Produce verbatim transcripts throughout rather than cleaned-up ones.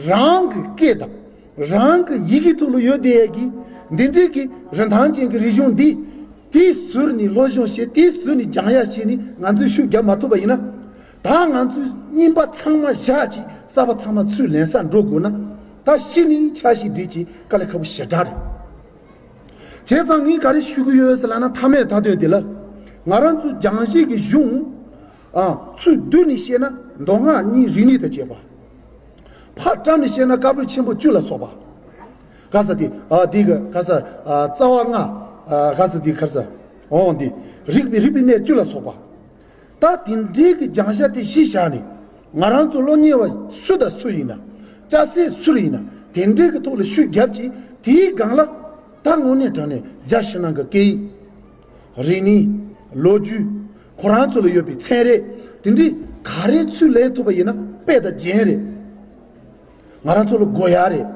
རང་གི་སྐད་དང་རང་གི་ཡི་གེ་ཐོག་ལ་ཡོད་བསྡད་ཡས་ཀྱི་འདི་འདྲའི་གི་རིན་ཐང་ཅན་གྱི་རིག་གཞུང་འདི། དེ་ཟུར་ནས་སློབ་སྦྱོང་བྱེད། དེ་ཟུར་ནས་སྦྱང་ཡ་བྱས་ནས་ང་ཚོས་ཤུགས་རྒྱབ་མ་ཐུབ་པ་ཡིན་ན། ད་ང་ཚོས་རྙིང་པ་ཚང་མ་བཞག་ཅིག་གསར་པ་ཚང་མ་ཚུར་ལེན་ས་འགྲོ་དགོས་ན། ད་གཞི་ནས་ཆ་ཤས་སྒྲིལ་ཅིག་དཀའ་ལས་ཁག་པོ་ཞེ་དྲག་རེད། བྱས་ཙང་ངས་ག་རེ་ཞུ་གི་ཡོད་ཟེར་ལབ་ན། མཐའ་མའི་མཐའ་དོན་དེ་ལ་ང་རང་ཚོའི་སྦྱང་བྱེད་ཀྱི་གཞུང་། ཨ། ཚུར་བསྡུས་ནས་བཤད་ན་མདོ་སྔགས་གཉིས་རིག་གནས་དང་བཅས་པ། ཕར་བཀྲམ་ནས་བཤད་ན་བཀའ་པོད་ཆེན་པོ་བཅུ་ལ་སོགས་པ། ག་ས་དེ། ཨ། དེ་ག་ག་ས། ཨ། རྩ་བ་ལྔ། ཨ། ག་ས་དེ་ག་ས། འོང་དེ། རིག་པའི་རིག་པའི་གནས་བཅུ་ལ་སོགས་པ། ད་དེ་འདྲའི་གི་སྦྱང་བྱ་དེ་གཞི་བཞག་ནས། ང་རང་ཚོ་སློབ་གཉེར་བ་སུ་དང་སུ་ཡིན་ན། སྐྱ་སེར་སུ་ཡིན་ན། དེ་འདྲའི་གི་ཐོག་ལ་ཤུགས་རྒྱབ་ཅིག་དེའི་སྒང་ལ། ད་དངོས་གནས་དྲང་གནས་རྒྱ་ཕྱི་ནང་གི་སྐད་ཡིག་རིག་གནས། ལོ་རྒྱུས། ཁོ་རང་ཚོ་ལ་ཡོད་པའི་ཚན་རིག་དེ་འདྲའི་ག་རེ་ཚུར་ལེན་ཐུབ་པ་ཡིན་ན་དཔེ་དང་རྒྱན་རེད། ང་རང་ཚོ་ལ་དགོས་ཡ་རེད།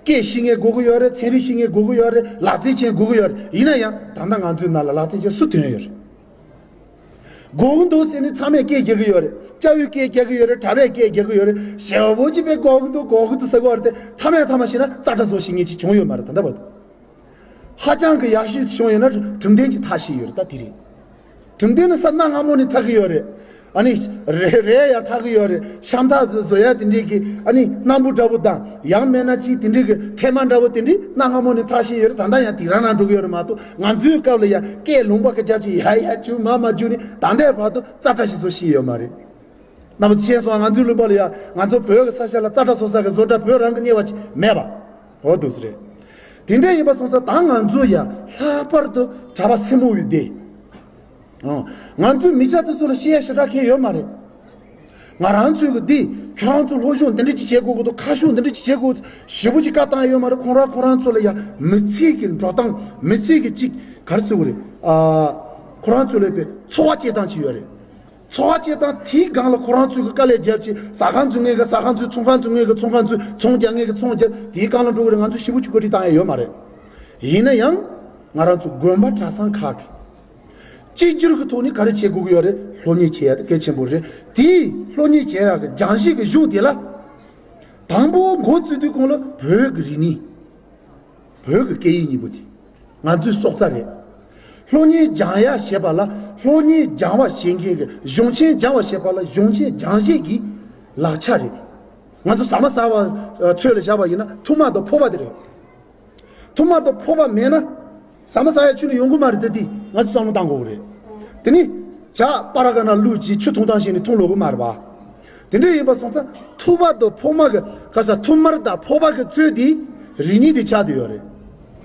སྐད་ཤེས་མཁན་དགོས་ཀྱི་ཡོད་རེད། ཚན་རིག་ཤེས་མཁན་དགོས་ཀྱི་ཡོད་རེད། ལག་རྩལ་ཅན་དགོས་ཀྱི་ཡོད་རེད། ཡིན་ན་ཡང་ད་ལྟ་ང་ཚོའི་ནང་ལ་ལག་རྩལ་ཅན་སུ་ཐོན་ཡོད་རེད། དགོས་ཀྱི་འདུག་ཟེར་ནས་ཚང་མས་སྐད་རྒྱག་གི་ཡོད་རེད། སྐྱ་བོས་སྐད་རྒྱག་གི་ཡོད་རེད། གྲྭ་པས་སྐད་རྒྱག་གི་ཡོད་རེད། ཞེ་པོ་ཅིག་དཔེ་དགོས་ཀྱི་འདུག་དགོས་ཀྱི་འདུག་ཟེར་གྱི་ཡོད་རེད་དེ། མཐའ་མའི་མཐའ་མ་བྱས་ན་རྩ་ཁྲ་བཟོ་ཤེས་མཁན་ཅིག་བྱུང་ཡོད་མ་རེད་ད་ལྟ་བར་དུ། ཧ་ཅང་གི་ཡག་ཤོས་བྱུང་ཡོད་ན་གྲུབ་མཐའ་ཅིག་ཐག་ཤེས་ཡོད་རེད། ད་དེ་རེད། གྲུབ་མཐའ་ནི་ས་གནའ་སྔ་མོ་ནས་ཐག་གི་ཡོད་རེད། ཨ་ནི། རས་རས་ཡང་ཐག་གི་ཡོད་རེད། ཤམ་ཐག་བཟོ་ཡ་དེ་འདྲས་ཀྱི། ཨ་ནི་སྣམ་བུ་འདྲ་པོ་དང་། ཡང་མིན་ན་ཅིག་དེ་འདྲས་ཀྱི་ཐེར་མ་འདྲ་པོ་དེ་འདྲས་གནའ་སྔ་མོ་ནས་ཐག་ཤེས་ཡོད་རེད། ད་ལྟ་ཡང་དེ་རང་རང་འགྲོ་གི་ཡོད་རེད་མ་གཏོགས། ང་ཚོའི་སྐབས་ལ་ཡ་སྐད་ལུང་པ་གི་རྒྱབ་ཀྱི་ཡ་ཡ་རྒྱུག་མ་མ་རྒྱུག་ནི་ད་ལྟའི་བར་དུ་རྩ་ཁྲ་ཞིག་བཟོ་ཤེས་ཡོད་མ་རེད། རྣམ་པ་ཚོས་ཤེས་སོང་། ང་ཚོའི་ལུང་པ་ལ་ཡ་ང་ཚོ་བོད་ཀྱི་ས་ཆ་ལ་རྩ་ཁྲ་བཟོ་ས་གི་བཟོ་གྲྭ་བོད་རང་གི་གཉེར་བ་ཅིག་མེད་པ། འོ་འདུག་སེ་རེད། དེ་འདྲ་ཡིན་པ་སོང་ཙང་ད་ང་ཚོ་ཡ་ལྷག་པར་དུ་གྲྭ་པ་སེར་མོ་བའི་སྡེ། ཨང་། ང་ཚོའི་མི་ཆ་དེ་ཚོ་ལ་བཤད་ཡ་ཞེ་དྲག་གང་ཡོད་མ་རེད། ང་རང་ཚོའི་གི་འདི་ཁྱོད་རང་ཚོ་སློབ་སྦྱོང་འདི་འདྲ་ཅིག་བྱེད་དགོས་ཀྱི་འདུག་ཁ་ཤུགས་འདི་འདྲ་ཅིག་བྱེད་དགོས། ཞེ་པོ་ཅིག་བཀའ་བཏང་ཡ་ཡོད་མ་རེད། ཁོང་རང་ཁོང་རང་ཚོ་ལ་ཡ་མི་ཚེ་གི་འགྲོ་སྟངས། མི་ཚེ་གི་ཅིག་ག་རེ་ཟེར་དགོས་རེད། ཨ། ཁོ་རང་ཚོ་ལ་ཡ་འཚོ་བ་སྐྱེལ་སྟངས་ཅིག་ཡོད་རེད། འཚོ་བ་སྐྱེལ་སྟངས་དེའི་སྒང་ལ་ཁོ་རང་ཚོས་ཀྱི་དཀའ་ལས་བརྒྱབ་ཅིག་ཟ་ཁང་བཙུགས་མཁན་གྱི་ཟ་ཁང་བཙུགས། ཚོང་ཁང་བཙུགས་མཁན་གྱི་ཚོང་ཁང་བཙུགས། ཚོང་རྒྱག་མཁན་གྱི་ཚོང་རྒྱབ། དེའི་སྒང་ལ་འགྲོ་གི་རེད། ང་ཚོས་ཞེ་པོ་ཅིག་གོ་སྒྲིག་བཏང་ཡ་ཡོད་མ་རེད། ཡིན་ན་ཡང་ང་རང་ཚོ་དགོན་པ་གྲྭ་ཚང་ཁག་གིས་གཅིག་གྱུར་གྱི་ཐོག་ནས་ག་རེ་བྱེད་དགོས་ཀྱི་ཡོད་རེད། སློབ་གཉེར་བྱེད་ཡ་དེ་གལ་ཆེན་པོ་རེད། དེའི་སློབ་གཉེར་བྱེད་ཡ་གི་སྦྱང་བྱེད་ཀྱི་གཞུང་དེ་ལ། དང་པོ་འགོ་བཙུགས་དུས་གོང་ལ་བོད་ཀྱི་རིག་གནས། བོད་ཀྱི་སྐད་ཡིག་གཉིས་པོ་དེ་ང་ཚོའི་སྲོག་རྩ་རེད། སློབ་གཉེར་སྦྱང་ཡ་ཞེས་པ་ལ། སློབ་གཉེར་སྦྱང་བ་བྱེད་མཁན་གྱི་གཞུང་ཆེན། སྦྱང་བ་ཞེས་པ་ལ་གཞུང་ཆེན་སྦྱང་བྱེད་ཀྱི་ལག་ཆ་རེད། ང་ཚོ་ཟ་མ་ཟ་བ་ཚོད་ལ་བཞག་པ་ཡིན་ན་ཐུར་མ་དང་ཕོར་པ་དེ་རེད། ཐུར་མ་དང་ཕོར་པ་མེད་ན། ཟ་མ་ཟ་ཡ་ཆུ་ནི་ཡོང་གི་མ་རེད་དེ། དེ་ང་ཚོས་བསམ་བློ་བཏང་དགོས་ཀྱི་རེད། དེ་ནི་ཇ་པ་ར་ག་ན་བླུགས་ཅིག་ཆུ་འཐུང་སྟངས་ཤེས་ནས་འཐུང་ལོག་གི་མ་རེད་པ། དེ་འདྲ་ཡིན་པ་སོང་ཙང་ཐུར་མ་དང་ཕོར་མ་གི་ག་ས། ཐུར་མ་དང་ཕོར་པ་གི་ཚོད་དེ་རིག་གནས་དེ་ཆགས་བསྡད་ཡོད་རེད།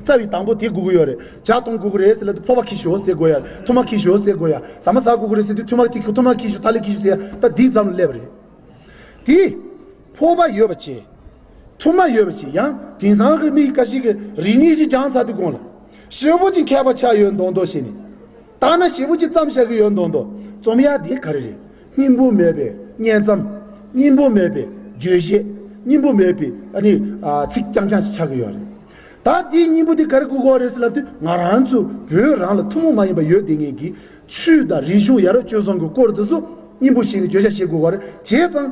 རྩ་བའི་དང་པོ་དེ་དགོས་ཀྱི་ཡོད་རེད། ཇ་འཐུང་དགོས་ཀྱི་རེད་ཟེར་ལབ་དུས་ཕོར་པ་འཁྱེར་ཤོག་ཟེར་དགོས་ཡ། ཐུར་མ་འཁྱེར་ཤོག་ཟེར་དགོས་ཡ། ཟ་མ་ཟ་དགོས་ཀྱི་རེད་ཟེར་དུས་ཐུར་མ་དེ། ཐུར་མ་འཁྱེར་ཤོག་ཐ་ལི་འཁྱེར་ཤོག་ཟེར་ཡ། ད་འདི་ཙམ་ལ་སླེབས་པ་རེད། དེ། ཕོར་པ་ཡོད་པ་བྱས། ཐུར་མ་ཡོད་པ་བྱས། ཡང་དེང་སང་གི་མི་འགའ་ཞིག་གིས་རིག་གནས་ཤིག་སྦྱངས་ཚར་དུས་གོང་ལ། ཞེ་པོ་ཅིག་མཁས་པ་ཆགས་ཡོད་མདོག་མདོག་བྱས་ནས། ད་ན་ཞེ་པོ་ཅིག་བརྩམས་བཞག་གི་ཡོད་མདོག་མདོག་རྩོམ་ཡ་དེ་ག་རེ་རེད། སྙིང་པོ་མེད་པའི་བསྙེན་རྩོམ། སྙིང་པོ་མེད་པའི་བརྗོད་བྱ། སྙིང་པོ་མེད་པའི་ཨ་ནི་ཨ་ཚིག་རྐྱང་རྐྱང་ཞིག་ཆགས་ཀྱི་ཡོད་རེད། ད་དེའི་སྙིང་པོ་དེ་ག་རེ་དགོས་ཀྱི་ཡོད་རེད་ཟེར་ལབ་དུས། ང་རང་ཚོ་བོད་རང་ལ་ཐུན་མོང་མ་ཡིན་པ་ཡོད་བསྡད་མཁན་གྱི་ཆོས་དང་རིག་གཞུང་ཡ་རབས་སྤྱོད་བཟང་གི་སྐོར་དེ་ཚོ་སྙིང་པོ་བྱས་ནས་བརྗོད་བྱ་བྱེད་དགོས་ཀྱི་ཡོད་རེད། བྱས་ཙང་།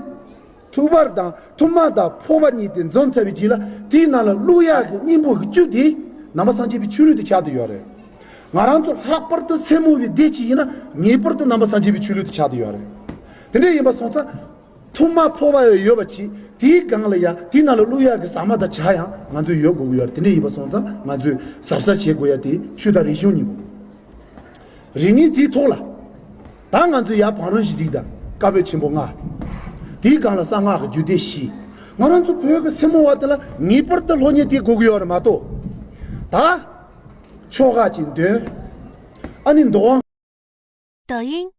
ཐུར་མ་དང་། ཐུར་མ་དང་ཕོར་པ་གཉིས་དེ་འཛོམས་ཚར་བའི་རྗེས་ལ། དེའི་ནང་ལ་བླུག་ཡག་གི་སྙིང་པོ་གི་བཅུད་དེ་ནང་པ་སངས་རྒྱས་པའི་ཆོས་ལུགས་དེ་ཆགས་བསྡད་ཡོད་རེད། ང་རང་ཚོ་ལྷག་པར་དུ་སེར་མོ་བའི་སྡེ་གཅིག་ཡིན་ན་ངེས་པར་དུ་ནང་པ་སངས་རྒྱས་པའི་ཆོས་ལུགས་དེ་ཆགས་བསྡད་ཡོད་རེད། དེ་འདྲ་ཡིན་པ་སོང་ཙང་། ཐུར་མ་ཕོར་པ་ཡོད་པ་བྱས། དེའི་སྒང་ལ་ཡ་དེའི་ནང་ལ་བླུག་ཡག་གི་ཟ་མ་དང་ཇ་ཡང་ང་ཚོས་ཡོད་དགོས་ཀྱི་ཡོད་རེད། དེ་འདྲ་ཡིན་པ་སོང་ཙང་ང་ཚོས་གཟབ་གཟབ་བྱེད་དགོས་ཡ་དེ་ཆོས་དང་རིག་གཞུང་གཉིས་པོ། རིག་གནས་དེའི་ཐོག་ལ། ད་ང་ཚོས་ཡར་བང་རིམ་བཞི་རིགས་དང་བཀའ་པོད་ཆེན་པོ་ལྔ། དེའི་སྒང་ལ་གསང་སྔགས་ཀྱི་རྒྱུད་སྡེ་བཞི། ང་རང་ཚོ་བོད་ཀྱི་སེར་མོ་བ་དེ་ལ་ངེས་པར་དུ་སློབ་གཉེར་དེ་དགོས་ཀྱི་ཡོད་རེད་མ་གཏོགས། ད། ཆོ་ག་ཅིག་འདོན། ཨ་ནི་འདུ་ཁང་། 抖音